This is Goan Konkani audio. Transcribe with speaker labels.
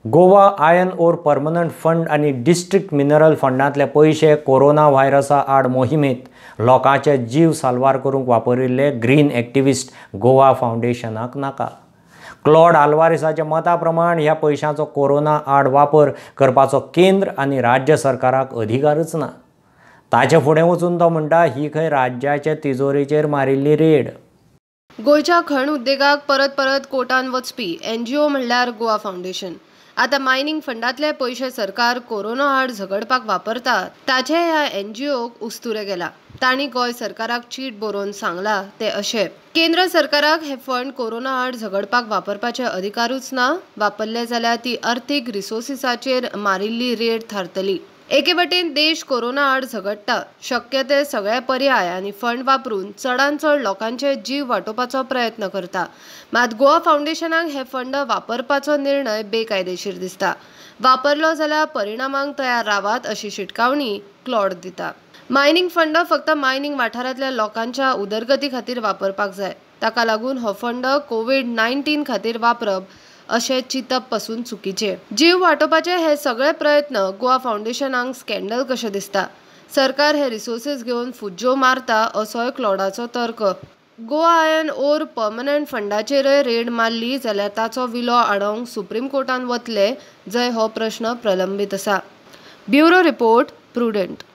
Speaker 1: Goa iron ore permanent fund आनी डिस्ट्रिक्ट मिनरल फंडांतले पयशे कोरोना व्हायरसा आड मोहिमेंत लोकांचे जीव साल्वार करूंक वापरिल्ले ग्रीन एक्टिविस्ट गोवा फावंडेशनाक नाका. क्लॉड आल्वारीसाच्या मता प्रमाण ह्या पयशांचो कोरोना आड वापर करपाचो केंद्र आनी राज्य सरकाराक अधिकारच ना. ताचे फुडें वचून तो म्हणटा, ही खंय राज्याचे तिजोरेचेर मारिल्ली रेड.
Speaker 2: गोंयच्या खण उद्देगाक परत परत कोर्टान वचपी एनजीओ म्हणल्यार गोवा फावंडेशन. आतां मायनिंग फंडांतले पयशे सरकार कोरोना आड झगडपाक वापरता ताचे ह्या एनजीओक उस्तुरे गेला. तांणी गोंय सरकाराक चीट बरोवन सांगला ते अशें: केंद्र सरकाराक हे फंड कोरोना आड झगडपाक वापरपाचे अधिकारूच ना. वापरले जाल्यार ती अर्थीक रिसोर्सिसाचेर मारिल्ली रेड थारतली. एके वटेन देश कोरोना आड झगडटा, शक्य ते सगळे पर्याय आनी फंड वापरून चडांत चड लोकांचे जीव वाटोवपाचो प्रयत्न करता. मात गोवा फावंडेशनाक हे फंड वापरपाचो निर्णय बेकायदेशीर दिसता. वापरलो जाल्यार परिणामांक तयार रावात अशी शिटकावणी क्लॉड दिता. मायनिंग फंड फक्त मायनिंग वाठारांतल्या लोकांच्या उदरगती खातीर वापरपाक जाय. ताका लागून हो फंड कोवीड-19 खातीर वापरप अशें चिंतप पसून चुकीचे. जीव वाटोवपाचे हे सगळे प्रयत्न गोवा फावंडेशनाक स्कँडल कशें दिसता. सरकार हे रिसोर्सीस घेवन फुज्ज्यो मारता असोय क्लॉडाचो तर्क. गोवा आयर्न ओर पर्मनंट फंडाचेरय रेड मारली जाल्यार ताचो विलो आडावंक सुप्रीम कोर्टान वतले, जंय हो प्रस्न प्रलंबीत आसा. Bureau report, Prudent.